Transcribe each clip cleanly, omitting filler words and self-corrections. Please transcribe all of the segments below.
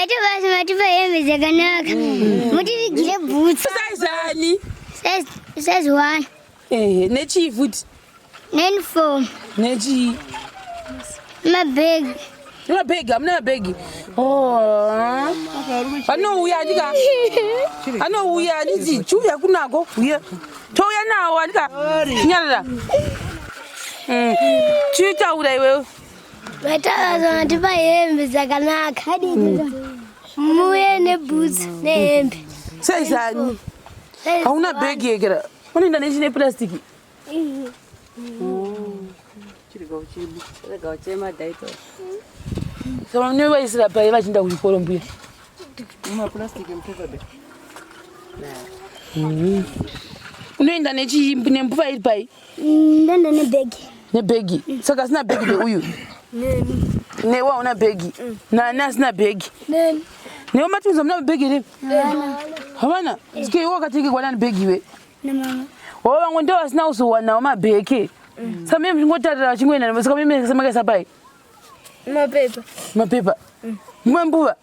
Maita basa matipa hembe dzakanaka. Mutivigire bhutsu. Size ani? Size 1. Ehe, nechii futi? Neuniform. Nechii? Mabhegi. Mabhegi, hamuna mabhegi. Oh. Anouya andika. Anouya anditi chiuya kunako. Uya. Touya nawo andika. Nyarara. Chitaura iwewe. Maita basa matipa hembe dzakanaka. Muye nebhutsu nehembe. Size ani? Hauna bhegi yekera. Unoenda nechine plastic. Saka munovaisira pai vachienda kuchikoro mbuya? Unoenda nechii nembuva iri pai? Ndoenda nebhegi. Nebhegi. Saka asina bhegi ndeuyu? Newe hauna bhegi. Nani asina bhegi? Neni. Newe matinza muna bhegi here? Havana. Sike iwe wakatengerwa nani bhegi iwe? Namama. Wavo vamwe ndo vasina kuzowanawo mabheke. Saka mimi muchingotarira vachingoenda saka mimi makaisa pai? Mapepa. Mapepa. Mumwe mbuva.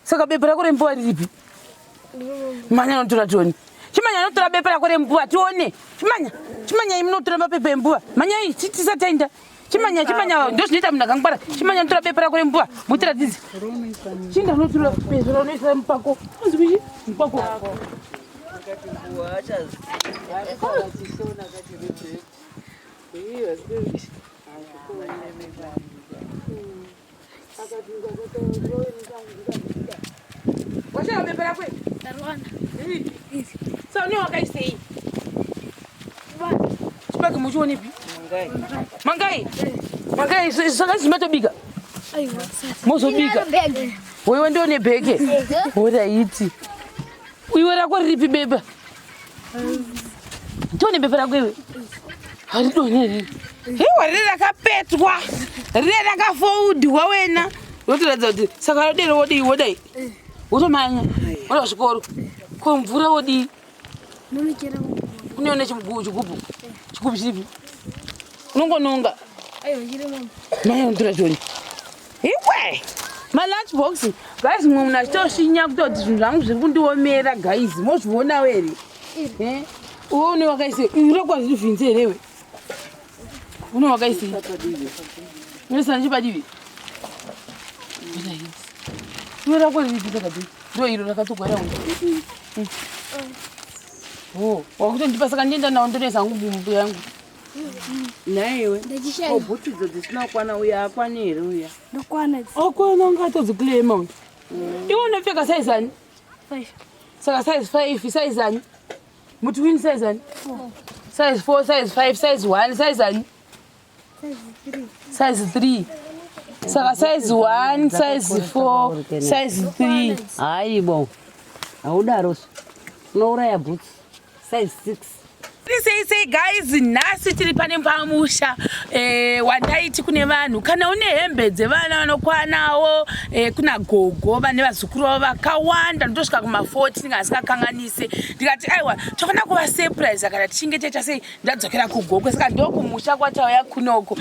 Saka bepa rako rembuva riripi? Manya anotora tione. Chimanya anotora bepa rako rembuva tione. Chimanya. Chimanya imi munotora mapepa embuva. Manyai tisati taenda. Chimanya chimanya ndo zvinoita munhu akangwara. Chimanya anotora bepa rako rembuva mutiratidze. Chinda unotora bepa raunoisa mupako. Unzi kuchi? Mupako. Washaya bepa rako? Saka une wakaisei? Chibage muchionepi? Mangai. Mangai saka zimatobika. Mozobika. Wewe ndio nebheke. Horaiti. Iwe rako riripi bepa? Tione bepa rako iwe. Haridonhe riri. Iwe riri rakapetwa. Riri rakafoldwa wena. Wotoratidza kuti saka rodero wodii wodai. Wotomanya. Woda kuchikoro. Ko mvura wodii? Unoona chigubu chigubu. Chigubu chiripi? Unongononga. Mai unotora choni. Iwe! Ma lunch box. Guys, mumwe munhu achitoshinya kutoti zvinhu zvangu zviri kundiomera guys. Mozvionawo here? Eh? Uwe une wakaise urokwa zviri vhinze here iwe? Une wakaise. Unoisa nechipadivi. Iwe rako riripi saka bheki? Ndo iro rakatogwara uyu. Oh, wakutondipa saka ndienda nawo ndonoisa hangu mumbu yangu. Nhaiwe. Ko bhutsu idzo dzisina kukwana uya akwani here uya? Ndokwana. Akwana anga atodziclaima uyu. Iwe unopfeka size ani? 5. Saka size 5, size ani? Mutwin size ani? Size 4, size 5, size 1, size ani? Size 3. Saka size 1, size 4, size 3. Hayi bo. Haudaro. Unouraya bhutsu. Size 6. Sei sei guys, nhasi tiri pane pamusha wandaiti kune vanhu kana une hembe dzevana vanokwanawo kuna gogo vane vazukuru vavo vakawanda ndotosvika kuma 40 ndingasingakanganise, ndikati aiwa tofanira kuva surprise kana tichinge taita sei ndadzokera kuGokwe. Saka ndokumusha kwatauya kunoko.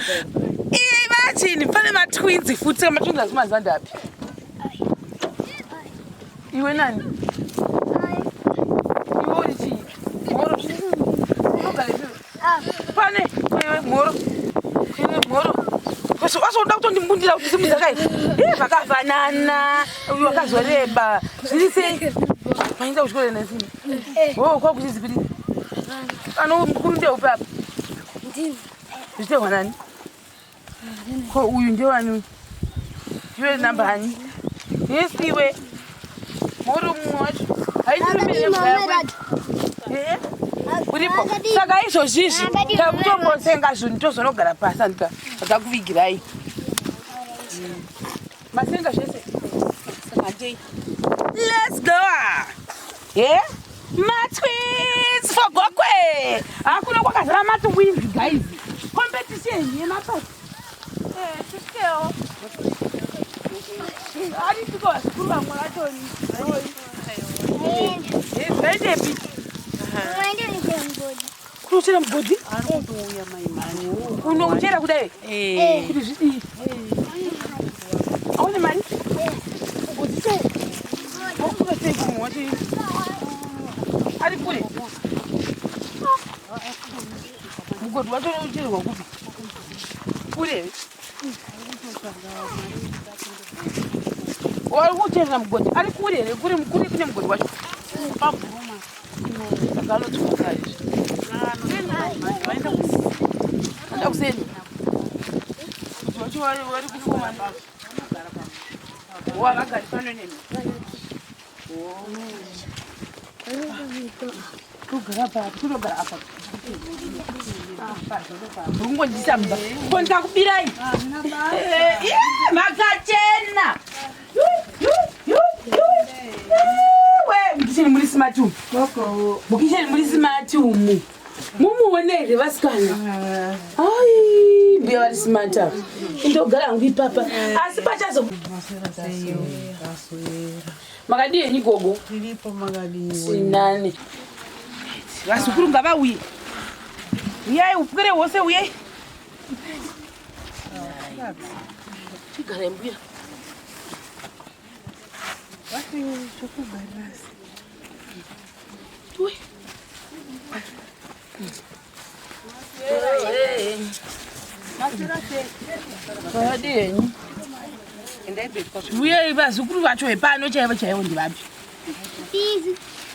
Imagine pane matwins futi. Saka matwins asi mazuva ndapi iwe nani? Iwe uri chii? Mhoro. Unogara ipi? Pane iwe mhoro, iwe mhoro. Wasoda kutondimbundira kuti simudza kai. Iye zvakafanana, uyu wakazoreba. Zviri sei? Maenda kuchikoro nesini? Oh, kwakuchizipiri ano mukuru ndeupi apa? Zvichitehwa nani? Ko uyu ndewani? Iwe namba ani? Yes, iwe mhoro, mumwe wacho haisirume uripo. Saka izvozvizvi takutombosenga zvinhu, tozonogara pasi andika tatakuvigirai masenga zvese. Saka handei, let's go. Yeah, matwins for Gokwe. Hakuna kwakazara matwins guys, competition yemapasi. Tisvikewo aripiko vazukuru vamwe vachoni vaendepi? Kunochera mugodhi, unochera kudai kuti zvidii? Aone mari mugodhi sei? Wacho ari kure. Mugodhi wacho unocherwa kupi? Kure. Wari kucherera mugodhi ari kure here? Kure kure kune mugodhi wacho. Saka anotsoka izvi. Vaenda kuseni. Mugodhi wacho vari kufuma. Wavagari pano nemi. Kugara papi? Kunogara apa. Murikungondisa mumba. Ko ndikakubirai? Eh, makachena. We, mukisheni muri smart umu. Mukisheni muri smart umu. Mumuone here vasikana? Ai, mbuya vari smart ava. Indogara hangu ipapa. Asi pachazo Makadii henyu gogo? Tiripo makadii? Sinani. Vazukuru ngavauye. Uyai upwere hwose uyai. Chigarai mbuya. Tui. Makadii henyu? Uye vazukuru vacho hepano chaivo chaivo ndivapi?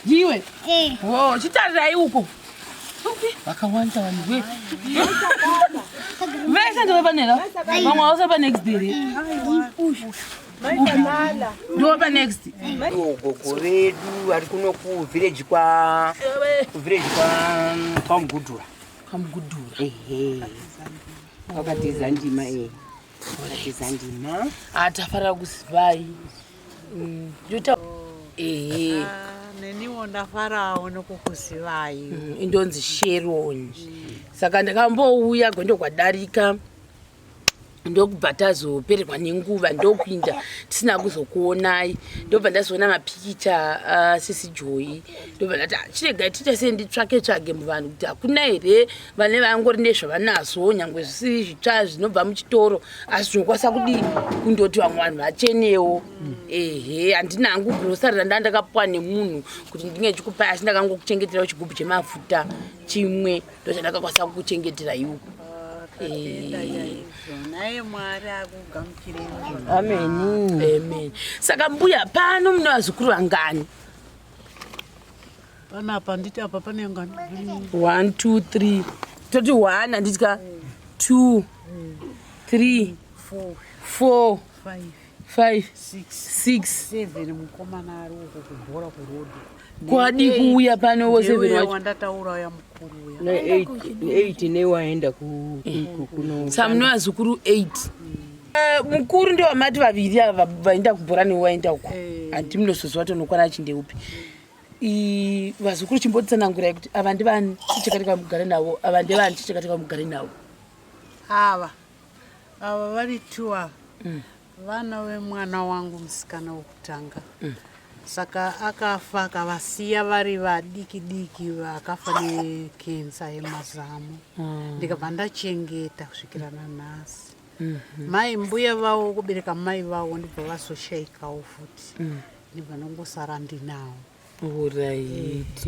Ndiwe? Oh, chitarirai uko. Vakawanda vanhu we. Vese ndovapanera. Vamwe vose pa next here. Ndova next. Gogo vedu vari kuno kuvillage kwa kuvillage kwa kwaMugudhura. KwaMugudhura. Ehe. Wakatiza ndima eh. Wakatiza ndima. Ah, tafarira kuzivai. Ndota ehe. Ah, neniwo ndafarawo nokukuzivai. Indonzi Sharon. Saka ndakambouya gwendo kwadarika. Ndokubva tazopererwa nenguva ndokuinda tisina kuzokuonai, ndobva ndazoona mapikicha asisi Joy, ndobva ndati ah, chiregai tiite sei, nditsvake tsvage muvanhu kuti hakuna here vane vangori nezvavanazvo, nyangwe zvisiri zvitsva zvinobva muchitoro, asi zvinokwanisa kudii kundoti vamwe vanhu vachenewo. Ehe, handina hangu grocery randa ndakapuwa nemunhu kuti ndinge ndichikupai, asi ndakangokuchengeterawo chigubhu chemafuta chimwe, ndochandakakwanisa kukuchengetera iwo. Naye Mwari akugamuchirei. Amen. Amen. Saka mbuya, pano mune vazukuru vangani? Panapa nditi apa pane ngani? 1 2 3, toti 1 handitya, 2 3 4 4 5 5 6 6 7. Mukomana ari uko kubhora kurodhi. Kwadi kuuya pano wo 7 wacho? Wandataura uya mukuru uya. Ne 8 newaenda kuno. Saka mune vazukuru 8. Mukuru ndewamati vaviri ava vaenda kubhora newaenda uko. Handiti munozoziva kuti unokwana chindeupi. Vazukuru, chimbotsanangurai kuti ava ndevani, chichakatika mugare navo, ava ndevani, chichakatika mugare navo. Ava vari two ava vana vemwana wangu musikana wokutanga. Saka akafa akavasiya vari vadiki diki, vakafa nekensa yemazamu, ndikabva ndachengeta kusvikira nanhasi. Mai mbuya vavo kubereka mai vavo ndibva vazoshayikawo futi, ndibva ndongosara ndinawo. Alright,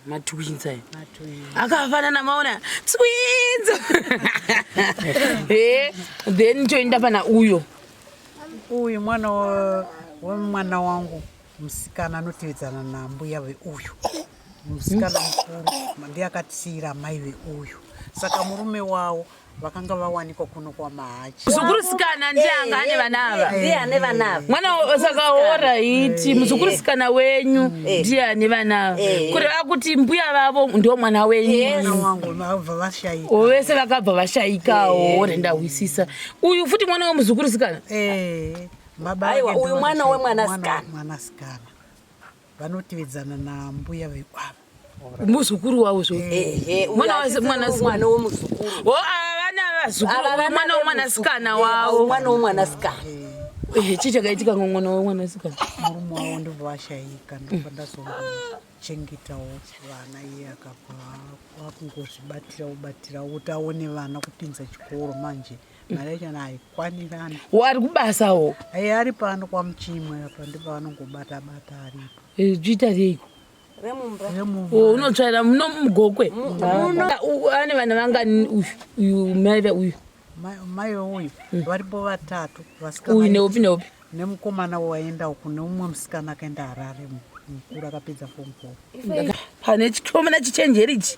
matwins aya. Matwins. Akafanana, maona twins. Then toenda pana uyo. Uyu mwana wemwana wangu musikana anotevedzana nambuya veuyu musikana mukuru, ndiye akatisiyira mai veuyu. Saka murume wavo vakanga vawanikwa kuno kwaMahachi. Muzukurusikana ndiye anga ane vana ava? Ndiye ane vana ava. Mwana saka alright, muzukurusikana wenyu ndiye ane vana ava, kureva kuti mbuya vavo ndo mwana wenyu? Mwana wangu vabva vashayika. O, vese vakabva vashayikawo, rendahwisisa. Uyu futi mwana wemuzukurusikana? Baba Aiwa, vake uyu ndivo mwana vakashayika. wemwanasikana. Mwanasikana vanotevedzana nambuya vekwava. Muzukuru wavo zvo? Ehe, uyu Mwana achiri mwanasikana. mwana womuzukuru. O, ava vana vazukuru. Ava vana Mwana womwanasikana vemuzukuru. wavo. Mwana womwanasikana. Chii chakaitika ngomwana womwanasikana? Murume wavo ndobva vashayika, ndobva ndazongochengetawo vana. Iye akabva akungozvibatirawo batirawo kuti aone vana kupinza chikoro manje. Mari yacho haikwanirani. Wo ari kubasawo? Ai, ari pano kwaMuchimwe apa, ndipo anongobata bata aripo. Zviita seiko? Remumba. Remumba. O, unotsvaira muno mugokwe? Ane vana vangani uyu, uyu mai uyu? Mai uyu varipo vatatu vasikana. Uyu neupi neupi? Nemukomana waenda uku, neumwe musikana akaenda Harare, mukuru akapedza form 4. Pane chikomana chichenjeri ichi.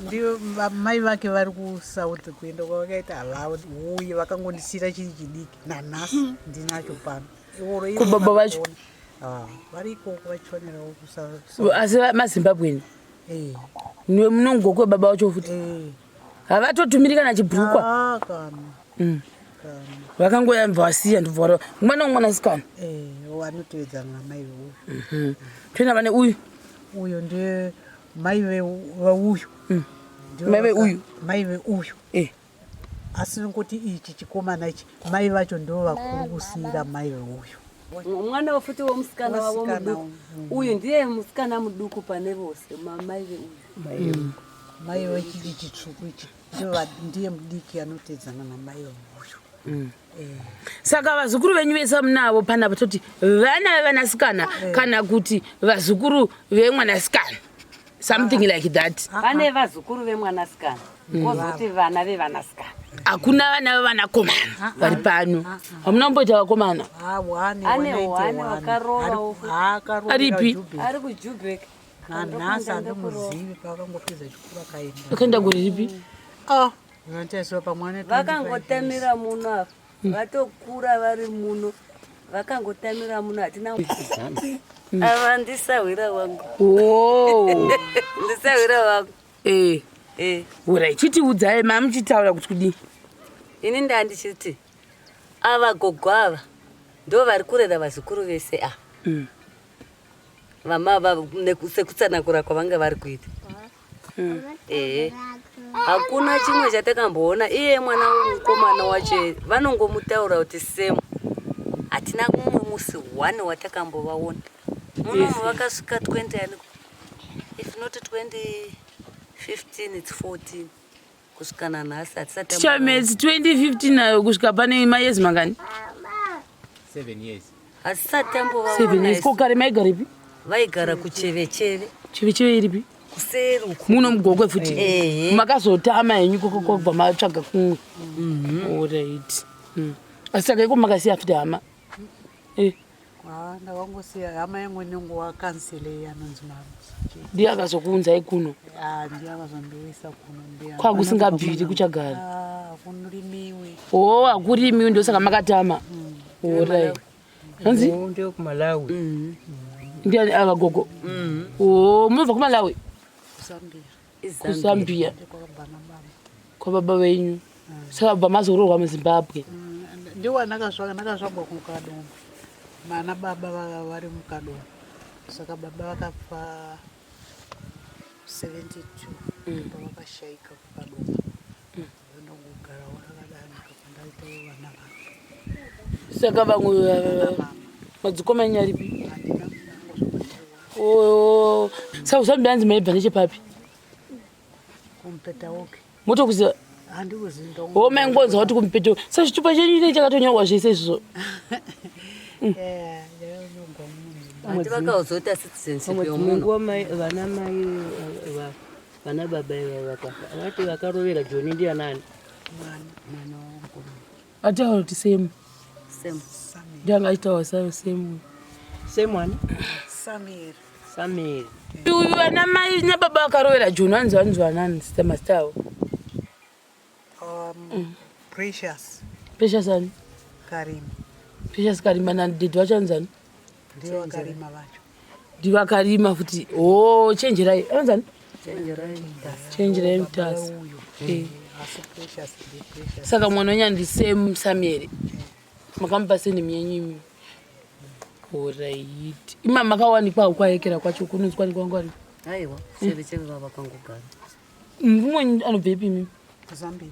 Ndiyo mai vake vari kuSouth, kuenda kwavakaita havauye, vakangondisiyira chiri chidiki, nanhasi ndinacho pano. Oro ivo. Kubaba vacho? Ah, vari ikoko vachionerawo kuSouth. Asi maZimbabweni? Eh. Munongokwe baba vacho futi? Eh. Havatotumiri kana chibhurukwa? Ah, kana. Kana. Vakangoya mbva vasiya, ndobva mwana womwanasikana. Eh, vanotevedzana namai veuyu. Toenda vane uyu. Uyo ndiye mai veuyu. Ndivo. Mai veuyu? Mai veuyu. Asi nekuti ichi chikomana ichi, mai vacho ndo vakuru kusiyira mai veuyu. Mwana futi womusikana wavo. Musikana. Muduku uyu ndiye musikana muduku pane vose, mamai veuyu. Mai vechichi chitsvuku ichi ndiye mudiki anotedzana namai veuyu. Saka vazukuru venyu vese munavo panapa, toti vana vevanasikana kana kuti vazukuru vemwanasikana, something like that? Pane vazukuru vemwanasikana, kozoti vana vevanasikana. Hakuna vana vevanakomana vari pano? Hamuna kumboita vakomana? Wane. Ane one wakarovawo futi. Aripi? Ari kuJubek. Nanhasi handimuzivi, paakangopedza chikuru akaenda. Akaenda gore ripi? Ah, zvanotaisiwa pamwe ane 25. Vakangotamira muno apa, vatokura vari muno, vakangotamira muno, hatina. Ava ndisahwira wangu. O. Ndisahwira wangu. Eh. Ura, chitiudzai, mamuchitaura kuti kudii? Ini ndandichiti ava gogo ava ndo vari kurera vazukuru vese ava. Vama sekutsanangura kwavanga vari kuita, ehe, hakuna chimwe chatakamboona. Iye mwana mukomana wacho vanongomutaura kuti Semu, hatina mumwe musi one watakambovaona munomu. Vakasvika 20 ani, if not 2015, it's 14, kusvika nanhasi hatisati. Tichametsi, 2015 nayo kusvika pane mayezi mangani? 7 years. Hatisati 7 years. Ko tambovaona. kare maigarepi? Vaigara kuChevecheve. Chevecheve iripi? Kuseri uku. Muno mugokwe futi? Ehe. Makazotama henyu koko kwabva matsvaga kumwe. Alright. Asi saka iko makasiya futi hama? Eh, Ah, ndakangosiya hama yangu inonguva kansele anonzi Marusi. Ndiye akazokuunzai kuno? Ah, ndiye akazondiuyisa kuno, ndiye. Kwakusingabviri kuchagara? Ah, hakurimiwi. O, hakurimiwi, ndosaka makatama. Alright, hanzi? Ndio kuMalawi. Ndiani ava, gogo? O, munobva kuMalawi? KuZambia. KuZambia. Kwakabva nababa. Kwababa venyu. Saka bva mazoroorwa muZimbabwe? Ndiwo ndakazvagwa kuKadoma, mana baba vari muKadoma. Saka baba vakafa 72, pavakashaika kuKadoma, ndongogarawo akadani kapandaitawo vana vangu. Saka vamwe madzikoma enyu aripi? O, saka kuZambia hanzi maibva nechepapi? KuMupetawoke. Motokuziva? Handikuzivi. O, maingonzwa kuti kuMupeto. Saka chitupa chenyu chine chakatonyorwa zvese izvozvo? Yakanyorwa munhu. Hati vakazoita citizenship Pamwe dzimwe yomuno. nguva vana mai vana baba ivava vakafa, vati vakarovera Joni ndianani? Mwana wangu. Ataura kuti Semu. Same. Ndianga achitaura Semu. Semwana. Samir. Samiri. Uyu vana mai nababa vakarovera Joni vanzi vanani, mazita avo? Precious. Precious ani? Karima. Precious Karima. Nadhedhi vacho anzani? Ndivo vakarima vacho. Ndivakarima futi? O, Chenjerai anzani? Chenjerai Mutasa. Uyu. Eh. Asi Precious ndi Precious. Saka mwana wenyu andi Semu Samuel, makamupa surname yenyu imi. Alright, ima makawanikwa kwayekera kwacho kunonzi kwanikwa ngwari? Aiwa, Chevecheve vava vakangogara. Mumwe anobvepi imimi? KuZambia.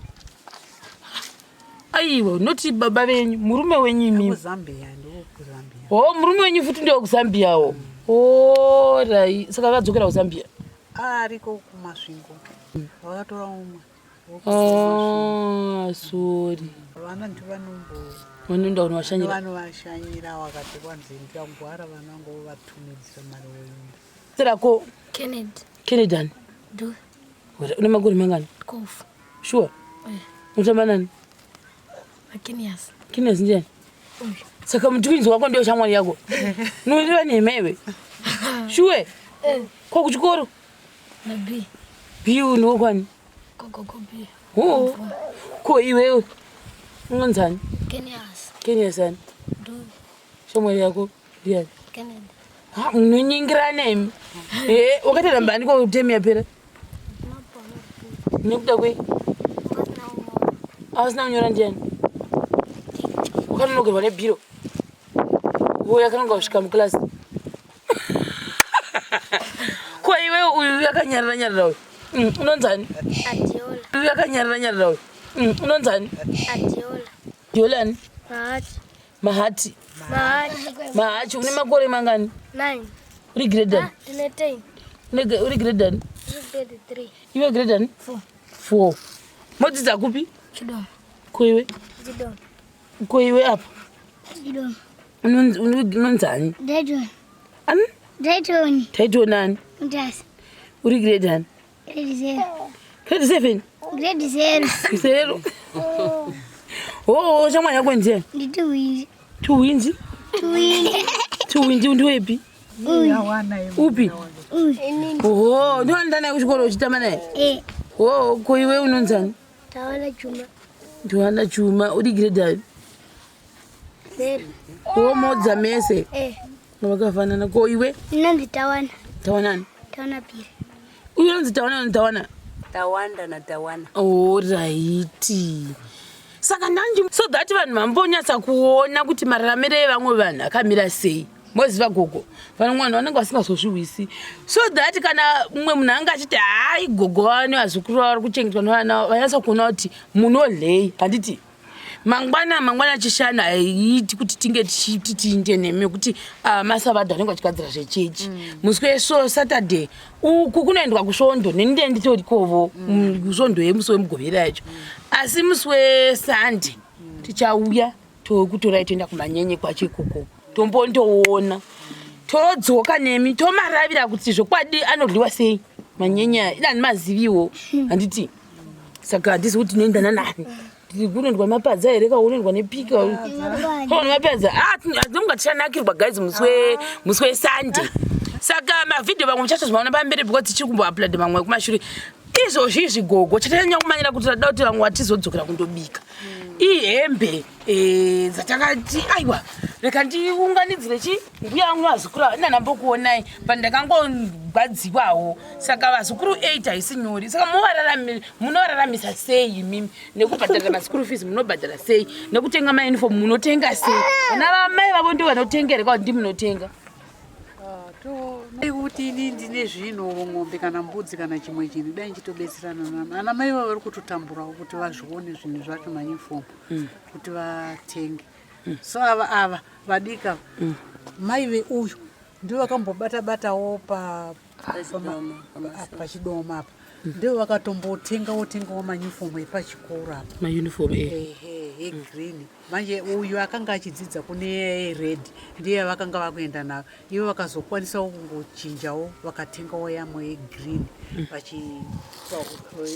Aiwa, noti baba venyu, murume wenyu imimi. KuZambia, ndokuzambia. O, murume wenyu futi ndewekuzambiyawo. Alright, saka vadzokera kuZambia? Ariko kuMasvingo, vakatora umwe. Ah, sorry. Vana ndivanombo Vanoenda kunovashanyira. Vanovashanyira wakati kwanzi ndangwara vana vangu vovatumidzira mari woenda. Zita rako? Kennedy. Kennedy ani? Du. Une makore mangani? 12. Sure. Unotamba nani? Makenias. Kenias ndiani? Uyu. Saka mutwinzi wako ndiyo shamwari yako. Unoreva nhema iwe. Sure. Ko kuchikoro? Na B. B unokwani? Gogogo B. Oh. Ko iwewe unonzani? Kenias. Kenias ani? Du. Shamwari yako ndiani? Kennedy. Ha, munonyingirana imi. Eh, wakaita namba ani ko temi yapera? Nekuda kwei? Asina kunyora ndiani? Wakanonokerwa nebhiro. Wo yakanonga kusvika muklasi. Ko iwe uyu yakanyarara nyarara uyu. Unonzani? Adiola. Uyu yakanyarara nyarara uyu. Unonzani? Adiola. Adiola ani? Mahati. Mahati. Mahati. Mahachi une makore mangani? 9. Uri grade ani? Ndine 10. Uri grade ani? Ndiri grade 3. Iwe grade ani? 4. 4. Modzidza kupi? Chidoma. Ko iwe? Chidoma. Ko iwe apa? Chidoma. Unonzani? Dayton. Ani? Dayton. Dayton ani? Mutasa. Uri grade ani? Grade 0. Grade 7? Grade 0. 0. Oh, shamwari yako ndiani? Ndi Tuwinzi. Tuwinzi? Tuwinzi. Tuwinzi ndiwepi? Uyu. Upi? Uyu. Oho, ndiwanoenda naye kuchikoro uchitamba naye? Eh. Oh, ko iwe unonzani? Tawana Chuma. Tawana Chuma, uri grade ani? 0. Oh, modza mese. Eh. Vakafanana. Ko iwe? Ndinonzi Tawana. Tawana ani? Tawana Piri. Uyu unonzi Tawana ani Tawana? Tawanda na Tawana. Alright. Saka ndanji so that vanhu vambonyatsa kuona kuti mararamiro evamwe vanhu akamira sei. Moziva gogo, vamwe vanhu vanenge vasingazozvihwisi. So that kana mumwe munhu anga achiti hayi gogo vane vazukuru vari kuchengetwa nevana vanyatsa kuona kuti munodlei handiti mangwana mangwana chishanu haiiti kuti tinge tichiti tiinde nemi nekuti masavadha anenge achigadzira zvechechi musi weso Saturday uku kunoendwa kusvondo neni ndiye nditorikovo kusvondo yemusi wemugovera yacho asi musi weSunday tichauya tokutorai toenda kumanyenye kwacho ikoko tombondoona todzoka nemi tomaravira kuti zvokwadi anodliwa sei manyenye aya ina handimaziviwo handiti saka handisi kuti tinoenda nanani kunoendwa mapadza here ka unoendwa nepika mapadza tinonga tichanakirwa guys musi weSunday saka mavhidhiyo vamwe muchatozvimaona pamberi because tichiri kumboupload mamwe ekumashure izvozvi izvi gogo chatanyanya kumanyira kuti tada kuti vamwe vatizodzokera kundobika ihembe dzatakati aiwa reka ndiunganidzire chi mbuya vangu vazukuru ava inanambokuonai but ndakangogwadziwawo saka vazukuru 8 haisi nyore saka munovararamisa sei imimi nekubhadharira maschool fees munobhadhara sei nekutenga mauniform munotenga sei vana vamai vavo ndivo vanotenga here kana ndi munotenga Kuti ini ndine zvinhu ng'ombe kana mbudzi kana chimwe chinhu dai ndichitobetserana nana ana mai vavo vari kutotamburawo kuti vazvione zvinhu zvacho mauniform kuti vatenge so ava ava vadika mai veuyu ndivo vakambobata batawo pachidoma apa ndivo vakatombotengawo tengawo mauniform epachikoro apa mauniform ehe egreen manje uyu akanga achidzidza kune red ndiye vakanga vakuenda nayo ivo vakazokwanisawo kungochinjawo vakatengawo yamwe yegreen vachi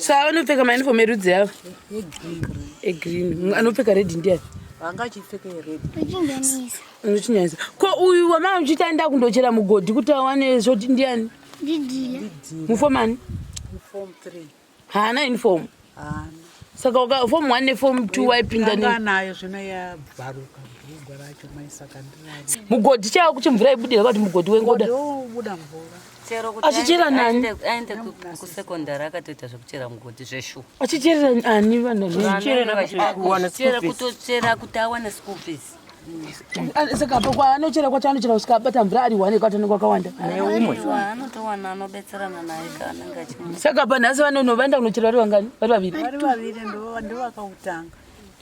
saka vanopfeka mauniform erudzi avo yegreen egreen anopfeka red ndiani vanga achipfeka yered Uchinjanisa. unochinyanisa ko uyu wamanga muchiti aenda kundochera mugodhi kuti awane zvoti ndiani Ndidila. muform ani form 3 haana uniform haana saka form 1 neform 2 waipinda anga nei anayo zvino yabvaruka bhurugwa racho mai saka ndinayo mugodhi chaiwo kuti mvura ibudira kuti mugodhi wengoda obuda mvura Chero kuti Achichera nani? aende kusekondari akatoita zvekuchera mugodhi zveshuwa. achicherera ani vanhu Kuchera kutochera kuti awane school fees. Saka apo kwaanochera kwacho anochera kusvika abata mvura ari one kwacho anenge kwakawanda Aiwa, anotowana anobetserana naye kaanenge achimu saka panhasi vanono vaenda kunochera vari vangani vari vaviri vari vaviri ndovakautanga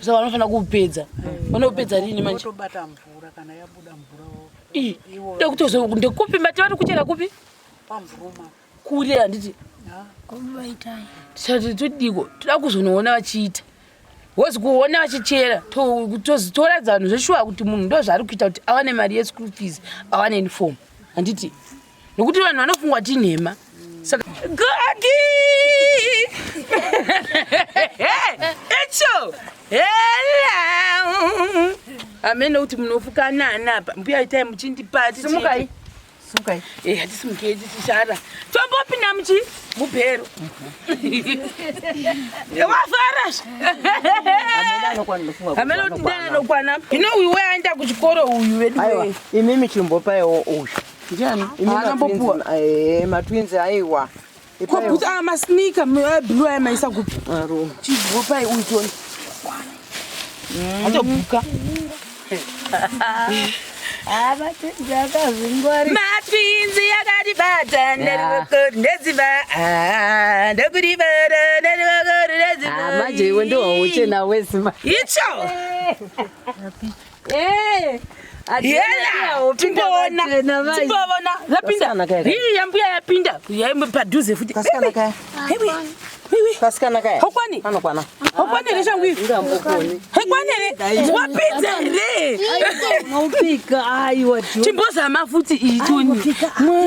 saka vanofanira kuupedza vanoupedza rini manje votobata mvura kana yabuda mvura Ii, ndekutozo ndekupi mati vari kuchera kupi pamvuruma kure handiti Tichati todiko toda kuzonoona vachiita. Wozi kuona vachichera toratidza vanhu zveshuwa kuti munhu ndo zvaari kuita kuti awane mari yeschool fees, awane uniform. Handiti? Nokuti vanhu vanofungwa kuti inhema. Saka Gogi! Echo! Hello! Amene kuti munofukanana apa. Mbuya itai muchindipa Simukai. Simukai. Eh, hatisimukei tichishara. Tombopinda muchi mubhero. Wafara. Amene kuti ndani anokwana. Hino uyu weaenda kuchikoro uyu vedu. Aiwa, imimi chimbopaiwo uyu. Ndiani? Imi Haana mbopuwa. matwins, matwins aiwa. Ko bhutsu aya masneaker blue aya maisa kupi? Aro. Chibvopai uyu tione. Atobhuka. Matwinzi yakatibata ndedziva ndokuribata nderivakori ndedziva. Manje iwe ndiwauchena wesima. Icho. Yela, timboona, timboona, yapinda. Hii yambuya yapinda. Yaimbe padhuze futi. Kasikana kaya. Hewe. Hewe. Kasikana kaya. Hokwani? Anokwana. Hokwani here shangu iyi? Hekwane here? Wapinza here? Unopika aiwa. Chimbozama futi iyi toni.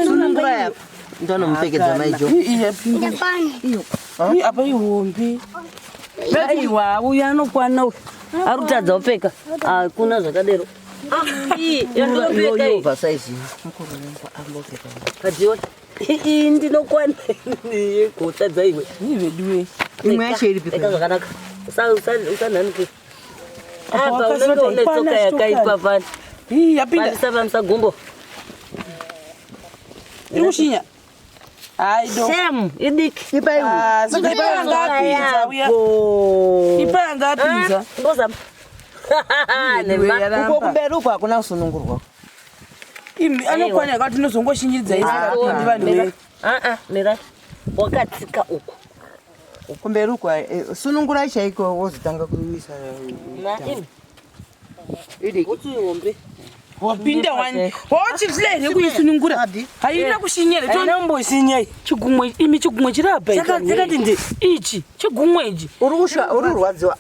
Sunungura Ndonomupfekedza maijo. Iyi yapinda. Ndakwana. Iyi apa ihombe. Aiwa uyu anokwana uyu. Arikutadza kupfeka. Hakuna zvakadero. Iyi yandinopfeka iyi. Oversize. Kadziona. Iyi ndinokwana. Kutadza iwe. Iyi veduwe. Imwe yacho iri Pfeka zvakanaka. Usanhanikira. Apa Apa wakasota unenge une ikwana tsoka yakaipa chitokani. fani. Iyi yapinda. Pamisa pamisa gumbo. Iri kushinya. Hayi do. Shem, idiki. Ipai uyu. Ah, saka ipa yanga apinza uya. Ipa yanga apinza. Mbozama. Nema. Uko kumberi uko hakuna kusunungurwa. Imi anokwana yakati tinozongoshinyidza isingapindi vanhu ve. Ah ah, mira. Wakatsika uku. Kumberi uko sunungurai chaiko wozotanga kuisa. Na imi. Idiki. Ihombe. Wapinda wani. Wauchizile here kuisunungura. Haina kushinyera. Haina kumboshinya. Chigumwe imi chigumwe chiri apa. Chakati ndi. Ichi chigumwe ichi. Uri kusha uri kurwadziwa.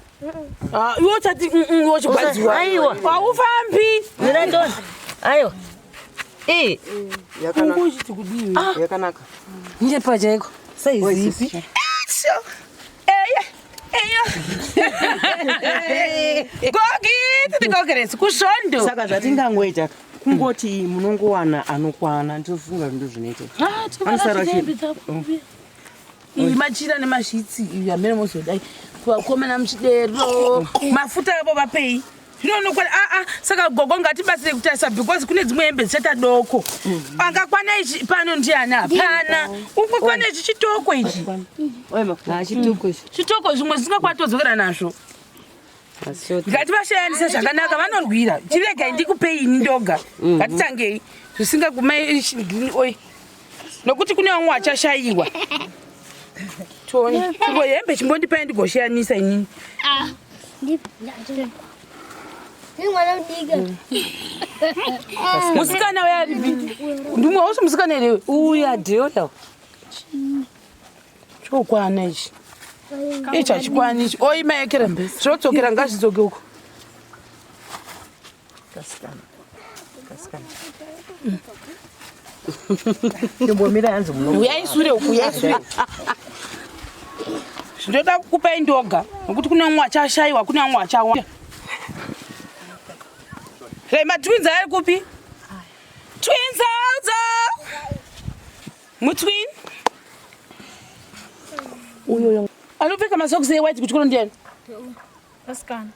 Ah, iwe uchati iwe uchigwadziwa. Aiwa. Haufambi. Mira ndona. Aiwa. Eh, Yakanaka. Uchiti kudii? Yakanaka. njepa chaiko. Saizi ipi? Eya. Eya. Gogi, tiri kusvondo. Saka zvatingangoita kungoti munongowana anokwana ndinofunga ndo zvinoita. Anosara Iyi machira nemashitsi iyi amene mozodai kuvakomana muchidero mafuta avo vapei zvinonokwana aa saka gogo ngatibatsire kutarisa because kune dzimwe hembe dzichaita doko angakwana ichi pano ndiani hapana ungakwana ichi chitoko ichi Chitoko ichi. chitoko zvimwe zvisingakwatodzokera nazvo ngativashayanise zvakanaka vanorwira chiregai ndikupei ini ndoga ngatitangei zvisingagumai green oil nokuti kune vamwe vachashayiwa tione chimbo hembe chimbondipai ndigoshayanisa inini Ah. Ndi mwana mudiki. musikana uya aripi ndimwe wausi musikana here Uyu adhiona. chokwana ichi ichi hachikwani ichi oimaekera zvinodzokera ngazvidzoke uko Chimbomira hanzi muno. uyai sure uku uyai sure zvinoda kukupai ndoga nokuti kune vamwe vachashayiwa kune vamwe vachawa rei matwins ari kupi twins audzo mutwin uyoyo anopfeka masokisi ewhite kuchikoro ndiani Asikana.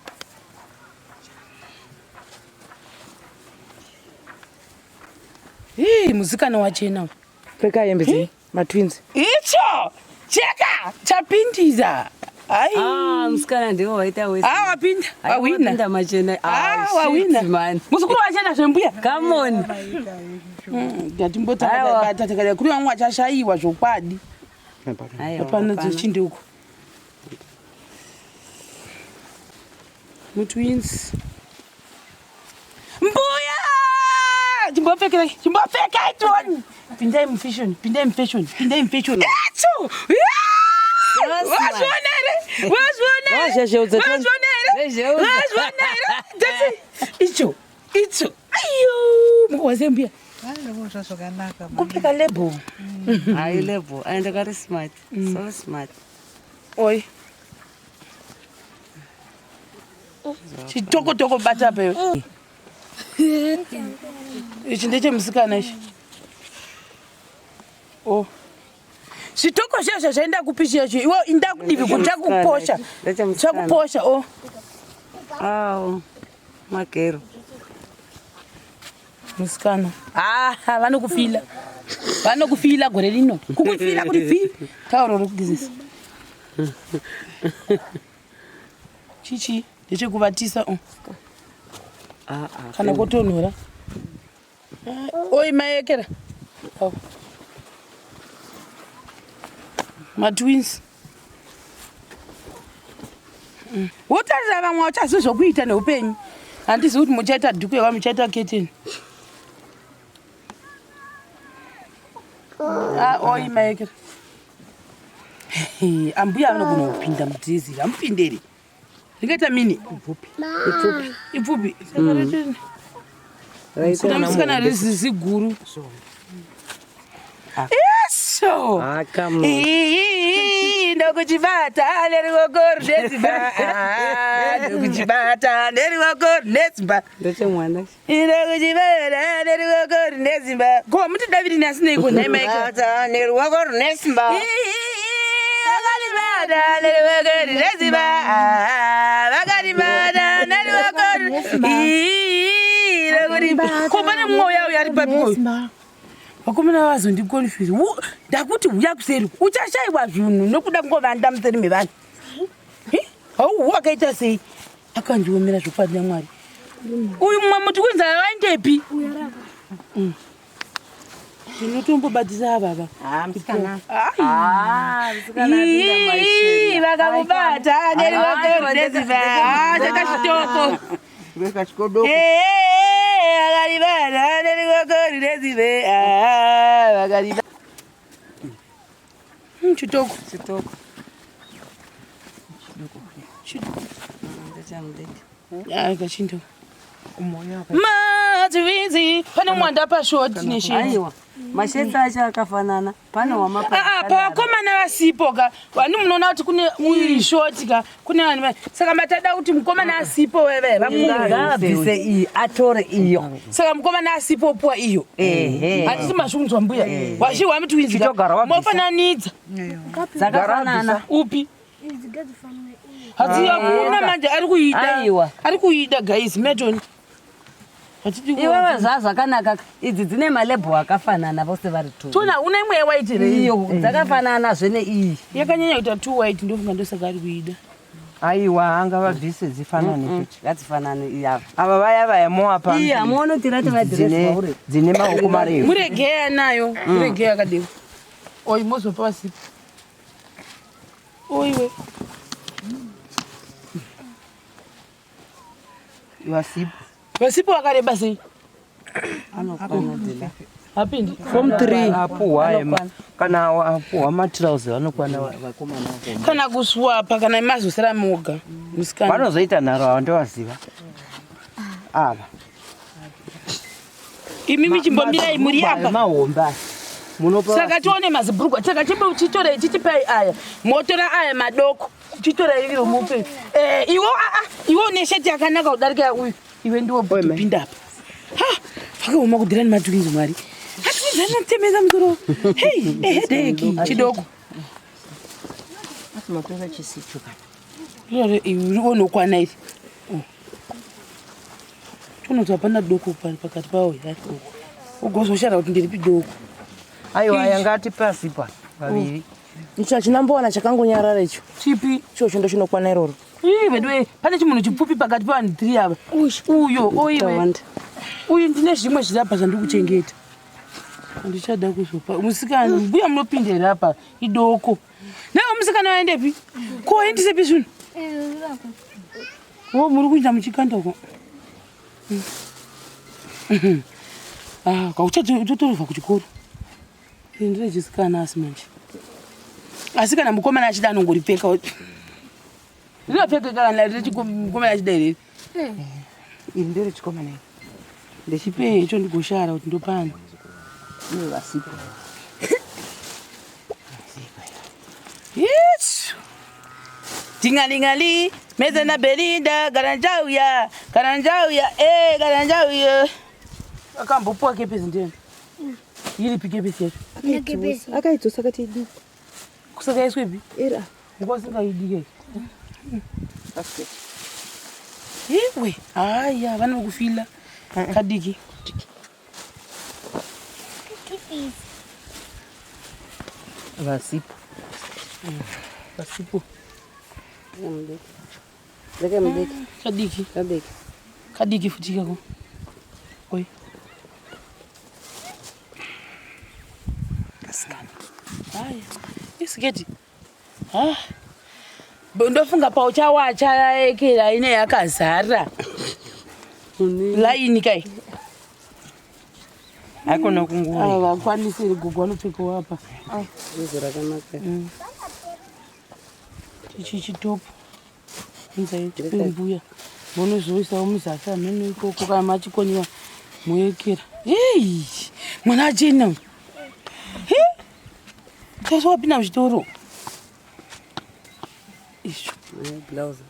ii musikana wachena uyu. Pfeka hembe dzenyu matwins. Icho cheka chapindira ai Ah, musikana ndiwo waita wese. Ah, wapinda wawina Wapinda machena. Ah, wawina muzukuru wachena zvembuya Come on. ngatimbotaaata takadai kune vamwe vachashayiwa zvokwadi Aiwa. hapana dzechinde uko mutwins mbuya Chimbopfekerai, chimbopfekai tione. Pindai mufashion, pindai mufashion, pindai mufashion. Etso! Wazviona here? Wazviona here? Wazvezveudza Tony. Wazviona here? Zvezveudza. Wazviona here? That's it. Icho, icho. Ayo, mukuwaze mbuya. Ndakuzwa zvakanaka. Kupfeka label. Hayi label, and kari smart. So smart. Oi. Chitoko toko bata apa iwe. Ichi ndechemusikana ichi. Oh. Zvitoko zviya zvaenda kupi chiya chiya? Iwe inda kudivi kuti chakuposha. Ndechemusikana. Chakuposha oh. Awo. Magero. Musikana. Ah, vanokufila. Vanokufila gore rino. Kukufila kuti fi. Tauro rokugezesa. Chichi ndechekuvatisa oh. Ah ah. Kana kotonhora. Oi maekera. Oh. Matwins. Wotarira vamwe vachazivi zvokuita neupenyu. Handizivi kuti muchaita dhuku yeva muchaita keteni. Ah, oi maekera. Ambuya vanogona kupinda mudhezi, hamupinderi. Ringaita mini? Ipfupi. Ipfupi. Saka reteni. Kuna musikana rizizi guru. Yeso! Ah, come on. Ii, Ndokuchibata neruoko rune simba. Ah, Ndokuchibata neruoko rune simba. Ndechemwana. Ndokuchibata neruoko rune simba. Ko muti Davidi nasineiko nhai Michael? Bata neruoko rune simba. Vakaribata neruoko rune simba. Ah, Vakaribata neruoko rune- Ii, ndokuti- Ko pane mumwe uya uya ari papi uyu? Vakomana vazondiconfuse. Ndakuti uya kuseri uchashayiwa zvinhu nekuda kungovanda museri mevanhu. Hau wakaita sei? Akandiomera zvokwadi naMwari. Uyu mumwe muti kunzi vaendepi? Ndinotombobatisa avava. Ah, musikana. Ah, musikana apinda Ii, mashena. vakamubata neruoko rune simba. Ah, chakachitoko. Wekachikodo. Vakaribata neruoko rune simba. Ah, vakaribata. Chitoko. Chitoko. Ndechamudiki. Ah, kachinto. Madzividzi pane mwanda pashoti nesheti. Aiwa. Mashetsi acho akafanana. Pane wamapa. Ah, pavakomana vasipo ka vani munoona kuti kune uyu shoti ka kune vanhu saka matada kuti mukomana asipo veve vapuwe. Ngaabvise iyi atore iyo. Saka mukomana asipo opuwa iyo. Ehe. Hatisi mazviunzwa mbuya. Wazvihwa mutwinzi ka. Chitogara wabvisa. Mofananidza. Dzakafanana. Upi? Hatsi hakuna manje ari kuida. Aiwa. Ari kuida guys metoni. Hatidi Iwewe zvazvakanaka. Idzi dzine malebho akafanana vose vari two. Tona una imwe yewhite here? Iyo dzakafanana neiyi. Yakanyanya kuita two white ndofunga ndosaka ari kuida. Aiwa, angavabvise dzifanane chete. Ngadzifanane iyi ava. Ava vaya vaya moapa. Iyi hamuoni kuti rati vadhiresi Dzine vauri. dzine maoko marefu. Muregei anayo. Muregei akadero. Oi mozopa vasipo. Oiwe. Vasipo. Vasipo vakareba sei? Anokwana dhila. Hapindi. Form 3 apuhwa kana apuhwa matirauzi vanokwana vakomana. Kana kuswapa kana mazosara moga. Musikana. Vanozoita nharo ava ndovaziva. Ava. Imimi chimbombirai muri apa. Mahombe aya. Munopa Saka tione mazibhurugwa. Saka chitorei chichipai aya. Motora aya madoko. Chitorei iro mupe. Eh, iwe a a iwe une sheti yakanaka kudarika uyu. Iwe ndiwo pinda apa. Ha, zvakaoma kudhira nematwinzi Mwari. Matwinzi anotemesa musoro. Hey, ehedeki chidoko. Asi matora chisicho kana. Iroro iri unokwana iri. Tonoti hapana doko pakati pawo here. Ugozoshara kuti ndiripi doko. Aiwa, aya ngati pasi pa vaviri. Icho hachinambowana chakangonyarara icho. Chipi? Ichocho ndo chinokwana iroro. Ii veduwe pane chimunhu chipfupi pakati pavanhu tiri ava. Uyo oiwe. Tawanda. Uyu ndine zvimwe zviri apa zvandikuchengeta. Handichada kuzopa. Musikana mbuya munopinda here apa idoko. Nawe musikana waendepi? Ko waendisepi zvinhu? Wo muri kuita muchikanda uko. Ah, kauchatorovha kuchikoro. Iri nderechisikana asi manje. Asi kana mukomana achida anongoripfeka. Rinopfeka kana rechikomana achida here? Eh. Iri nderechikomana iri. Ndechipei icho ndigoshara kuti ndopani. Ivo vasipo. Yes. Tingalingali, meza na Belinda, kana njauya, kana njauya, eh, kana njauya. Akambopuwa kepesi ndiani? Iripi kepesi yacho? Akaidzosa akati idiki. Kusakaiswa ipi? Era. Nguva singaidike. Iwe, haya, vana vekufila. Kadiki. Vasipo. Vasipo. Ndeke Kadiki. Kadiki. Kadiki futi kako. Oi. Kasikana. Haya. Isiketi. Ah. Ndofunga pauchawacha ekera ine yakazara. Laini kai. Haikona kungura. Ah, vakwanisi gogo vanopfekawo apa. Juzi rakanaka. Ichi chitopu. Mbuya. Munozoisawo muzasi amene ikoko kana machikoniwa moyekera. Ei, mwana achena. He? Taso wapinda muchitoro. Izvo. Blouse.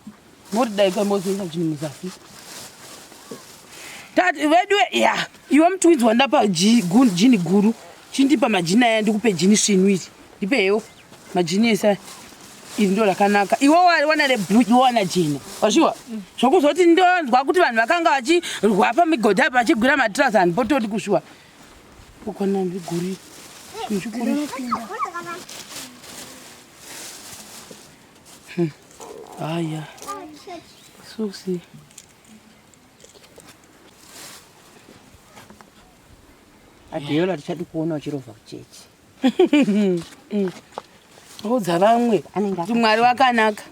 Muri dai kwamozoisa chinhu muzasi. Tati vedu ya iwe mutwinzi wandapa jini guru chindipa majini aya ndikupe jini svinu iri ndipewo majini ese aya iri ndo rakanaka iwe wana reblue iwe wana jena wasviwa zvokuzoti ndonzwa kuti vanhu vakanga vachirwa pamigodhi apa vachigwira matirasi handipotodi kusviwa ukona ndiguri chinhu chikuru haya susi Adiola tichadi kuona uchirovha kuchechi. Udza vamwe Anenge kuti Mwari wakanaka.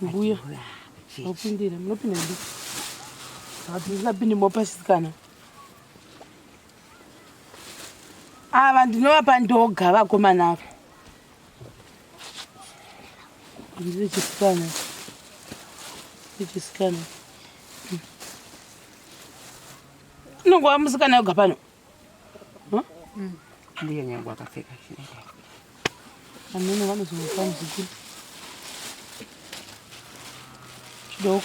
Mbuya opindira munopinda ndi hatisingapindi mopachisikana. Ava ndinovapa ndoga vakomana ava. Ndiri chisikana. Ndiri chisikana. Unongova musikana yoga pano. Ndiye nyangu akapfeka chinenge. Amene vanozomupa muzukuru. Chidoko.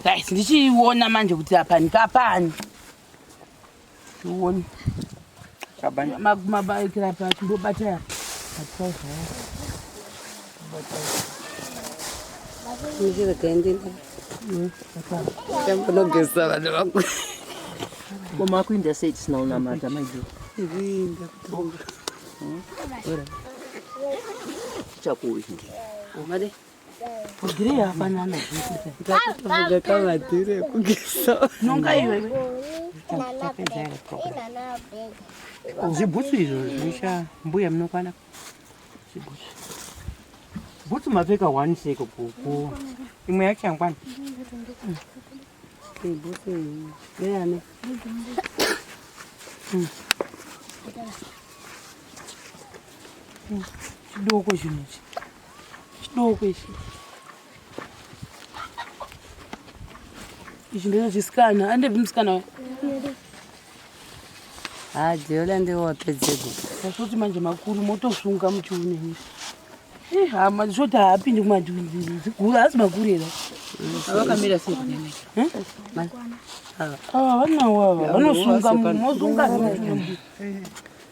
Guys, ndichiona manje kuti apa ndikapani. Tione. Mabaikira apa chimbobata apa. Ndichirega ndambonogeza vanhu vangu. Ko makuinda sei tisina kunamata maidho? Tichakuingi. Made Gireyi afanana. ndakutofunga kamadhiri ekugeza. Nonga iwe. Tapedza here program. Zvibhutsu izvo zvisha mbuya munokwana. Zvibhutsu. Bhutsu mapfeka one seko kuku. Imwe yacho yangwana. Bhutsu ndeyani? Chidoko chinhu ichi. Chidoko ichi. Ichi ndechechisikana. Andepi musikana uyu? Ha Diola ndiwo wapedzego. Tasoti manje makuru motosunga muchiune. Eh, hama zvoti haapindi kumadhuri. Haasi makuru here? Vakamira sei kunene? Ava vanawo ava vanosunga mosunga muchiune.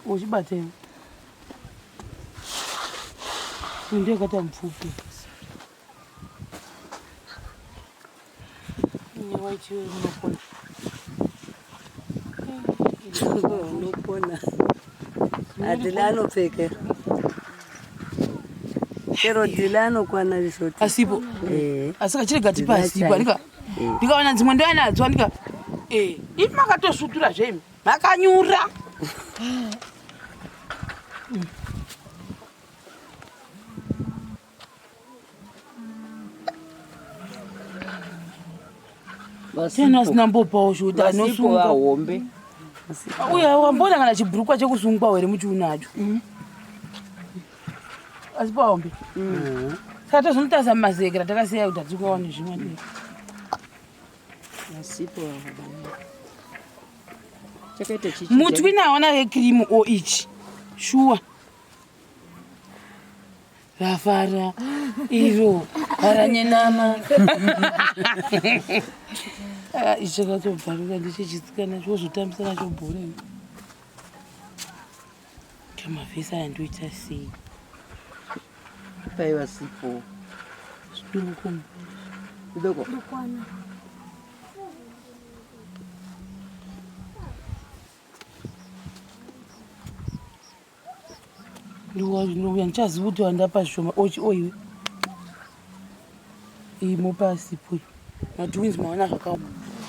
Uchibata iwe. Uyu ndiye akaita mupfupi. Newaiti unopona. Unopona. Adila anopfeka. Chero dhila anokwana zvoti. Asipo. Eh. Asi kachirega tipe Dhila asipo chai. andika. Ndikawana dzimwe ndouya nadzo andika. Eh, imi makatosvutura zve imi. Makanyura. Tena asina mbopawo shuta Vasipo anosungwa. vahombe. Uya wambona kana chibhurukwa chekusungwa here muchiunacho. Asipo ahombe. Saka tozonotarisa mumazekera takasiya kuti hatikuwane zvimwe. Vasipo vahombe. Chakaita chichi. Mutwi naona yekirimu o ichi. Shuwa. Rafara iro haranyenama. Ah, ichi chakatobvaruka ndechechisikana chozotambisa nacho bhora. Kamavhesi aya ndoita sei? Pai vasipo. Zvidoko. Zvidoko. Ndouya ndichaziva kuti wandapa zvishoma ochi oiwe. Imo pasipo. Matwins maona zvakaoma.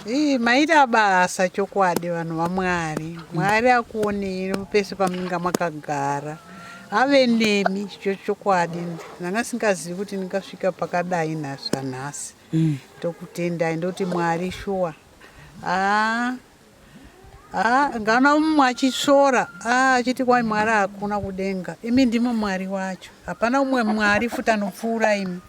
Ii, maita basa chokwadi vanhu vaMwari. Mwari akuonei pese pamunenge makagara. Ave nemi chochokwadi. Ndanga singazivi kuti ndingasvika pakadai nhasi. Ndokutendai ndoti Mwari shuwa. Haa. Haa, ngana mumwe achisvora, aa achiti kwai Mwari hakuna kudenga. Imi ndimi Mwari wacho. Hapana umwe Mwari futi anopfuura imi.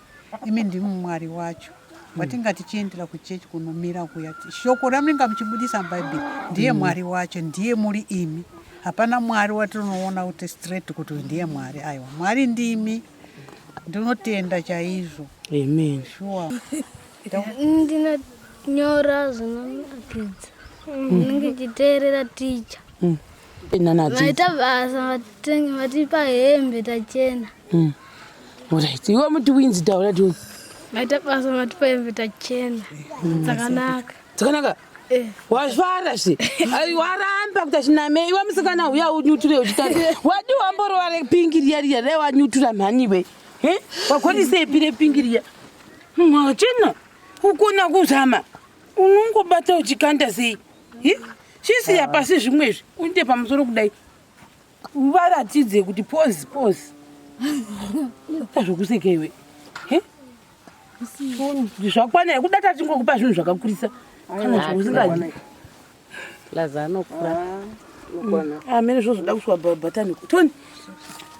Imi ndimi Mwari wacho. Watinga tichiendera kuchechi kunomira kuya. Shoko ramunenge muchibudisa muBhaibheri ndiye Mwari wacho, ndiye muri imi. Hapana Mwari watinoona kuti straight kuti uyu ndiye Mwari. Aiwa, Mwari ndimi. Ndinotenda chaizvo. Amen. Sure. Ndinonyora zvinonakidza. Ndinenge ndichiteerera ticha. Nana Vaita basa vatipa hembe tachena. Alright. Iwe mutwins taura tiwe. Vaita basa vatipa hembe tachena. Dzakanaka. Dzakanaka? Eh. Wafara zve. Ai waramba kuti achiname iwe musikana uya unyuture uchitari. Wadi wamborova repingi riya riya dai wanyutura mhani iwe. Eh? Wagonisei repingi riya? Mwachena. Ukona kuzama. Unongobata uchikanda sei? Eh? Chisiya pasi zvimwe izvi. Uinde pamusoro kudai. Uvaratidze kuti pose pose. Zvokuseka iwe. Eh? Zvakwana here kuda tachingokupa zvinhu zvakakurisa kana zvausingadi. Laza anokura. Amene zvozoda kuswa bhatani. Tony.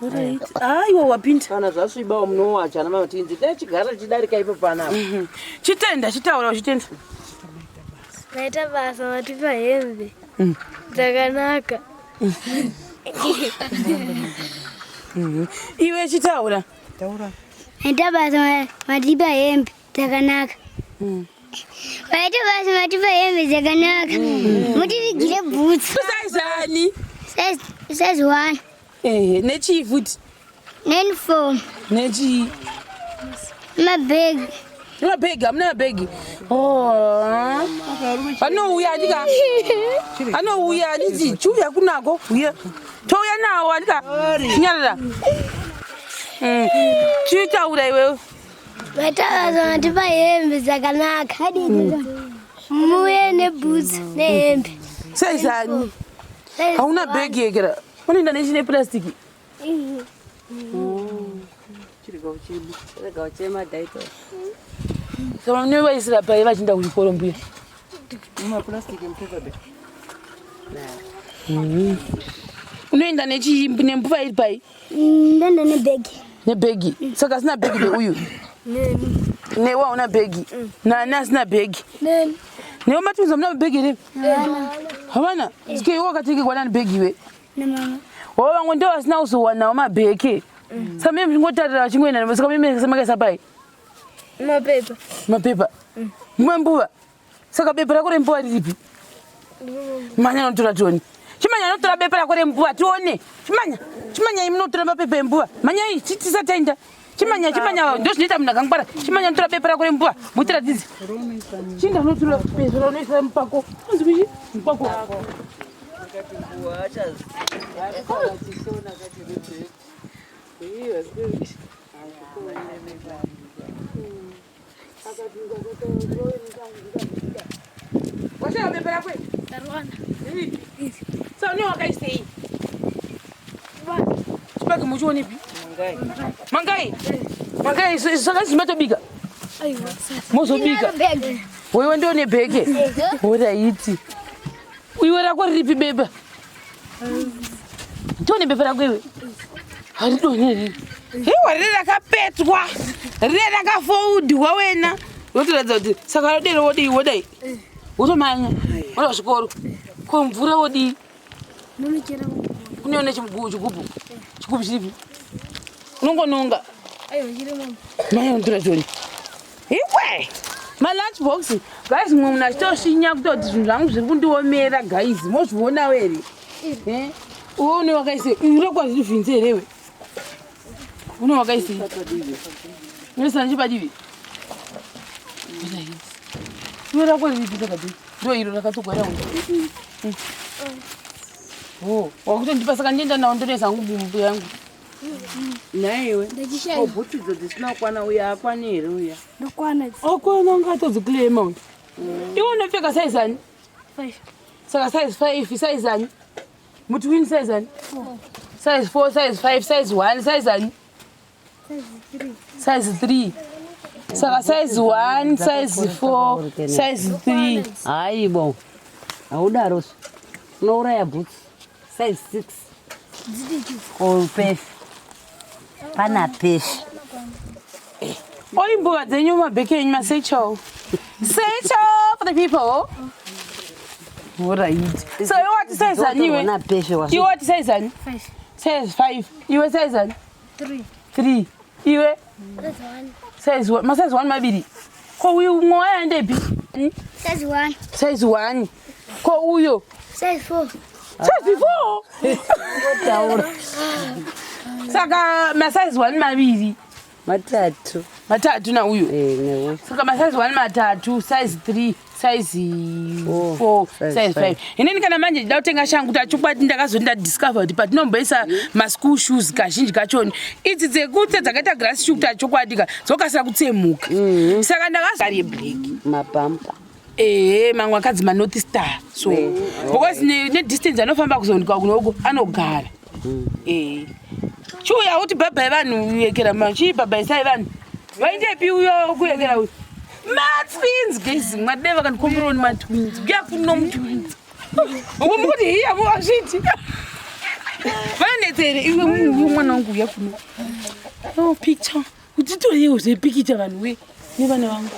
Alright. Aiwa wapinda. Kana zvasvibawo munowacha ana matinzi. Dai chigara chidarika ipo panapa. Chitenda chitaura uchitenda. Vaita basa vatipa hembe. Dzakanaka. Iwe chitaura. Taura. Maita basa matipa hembe dzakanaka. Maita basa matipa hembe dzakanaka. Mutivigire bhutsu. Size ani? Size 1. Eh, nechii futi? Neuniform. Nechii? Mabhegi. Mabhegi, hamuna mabhegi. Oh. Anouya andika. Anouya anditi chiuya kunako. Uya. Touya nawo andika. Chinyarara. Chitaura iwewe. Maita basa matipa hembe dzakanaka. Muuye nebhutsu nehembe. Size ani? Hauna bhegi yekera. Unoenda nechine purasitiki. Rega uchema daito. Saka munovaisira pai vachienda kuchikoro mbuya? Mumapurasitiki mupaper bag. Unoenda nechii nembuva iri pai? Ndoenda nebhegi. Nebhegi. Saka asina bhegi ndeuyu. Newe hauna bhegi. Nani asina bhegi? Neni. Newe matunza muna mabhegi here? Havana. Sike iwe wakatengerwa nani bhegi iwe? Namama. Wavo vamwe ndo vasina kuzowanawo mabheke. Saka mimi muchingotarira vachingoenda saka mimi makaisa pai? Mapepa. Mapepa. Mumwe mbuva. Saka bepa rako rembuva riripi? Manya anotora tione. Chimanya anotora bepa rako rembuva tione. Chimanya. Chimanya imi munotora mapepa embuva. Manyai tisataenda. Chimanya chimanya ndozvinoita munhu akangwara. Chimanya anotora bepa rako rembuva mutiratidze. Chinda unotora bepa raunoisa mupako. Unzi kuchi? Mupako. Washaya bepa rako? Tarwana. Saka une wakaisei? Chibage muchionepi? Mangai. Mangai saka zimatobika. Aiwa sasa. Mozobika. Wewe ndio une bheke. Horaiti. Iwe rako riripi bepa? Ndione bepa rako iwe. Haridonhe riri. Iwe riri rakapetwa. Riri rakafoldwa wena. Wotoratidza kuti saka rodero wodii wodai. Wotomanya. Woda kuchikoro. Ko mvura wodii? Munochera. Unoona chigubhu chigubhu. Chigubhu chiripi? Unongononga. Aiwa chiri mumba. Mai unotora choni. Iwe! Malunch box. Guys, mumwe munhu achitoshinya kutoti zvinhu zvangu zviri kundiomera guys. Mozvionawo here? Eh? Uwe une wakaise iro kwazviri vhinzi here iwe? Une wakaise. Unoisa nechipadivi. Iwe rako riripi saka dii? Ndo iro rakatogwara uno. Oh, wakutondipa saka ndienda nawo ndonoisa hangu mumbu yangu. Naiwe. Ndachishaya. Bhutsu idzo dzisina kukwana uya akwani here uya? Ndokwana. Akwana ungatodziclaima uyu. Iwe unopfeka size ani? 5. Saka size 5, size ani? Mutwin size ani? Size 4, size 5, size 1, size ani? Size 3. Size 3. Saka size 1, size 4, size 3. Hayi bo, haudaro unouraya bhutsu size 6 or pefi pana pefi. Oi mbuva dzenyu mabheke enyu masatchel. Satchel for the people. Alright. So iwe wati size ani iwe? Ona pefi. Iwe wati size ani? 5. Size 5. Iwe size ani? 3. 3. Iwe Size 1. Size 1, ma size 1 maviri. Ko uyu umwe wayandepi? Size 1. Size 1. Ko uyo? Size 4. Size 4. Taura. Saka masize 1 maviri. Matatu. Matatu na uyu. Eh, newe. Saka masize 1 matatu, size 3, size 4, size size 5. 5. Inini kana manje ndida kutenga shangu kuti achokwadi ndakazoti ndadiscover kuti patinomboisa maschool shoes kazhinji kachoni idzi dzekutse dzakaita grass shoe kuti achokwadi ka dzokasira kutsemuka. Saka ndakazari yeblack. Mapampa. Ehe, mamwe akadzi manorth star so because nedistance anofamba kuzoonekwa kunoko anogara. Chiuya kuti bhabhai vanhu yekera chii bhabhaisai vanhu vaindepi uyo kuyekera uyu matwins guys mwadei vakandikomboroni matwins kuya kuno mutwins uko mukuti hiya muwazviti vanonetsere iwe uyu mwana wangu uya kuno. Oh, picture kuti toreiwo zvepikicha vanhu we nevana vangu.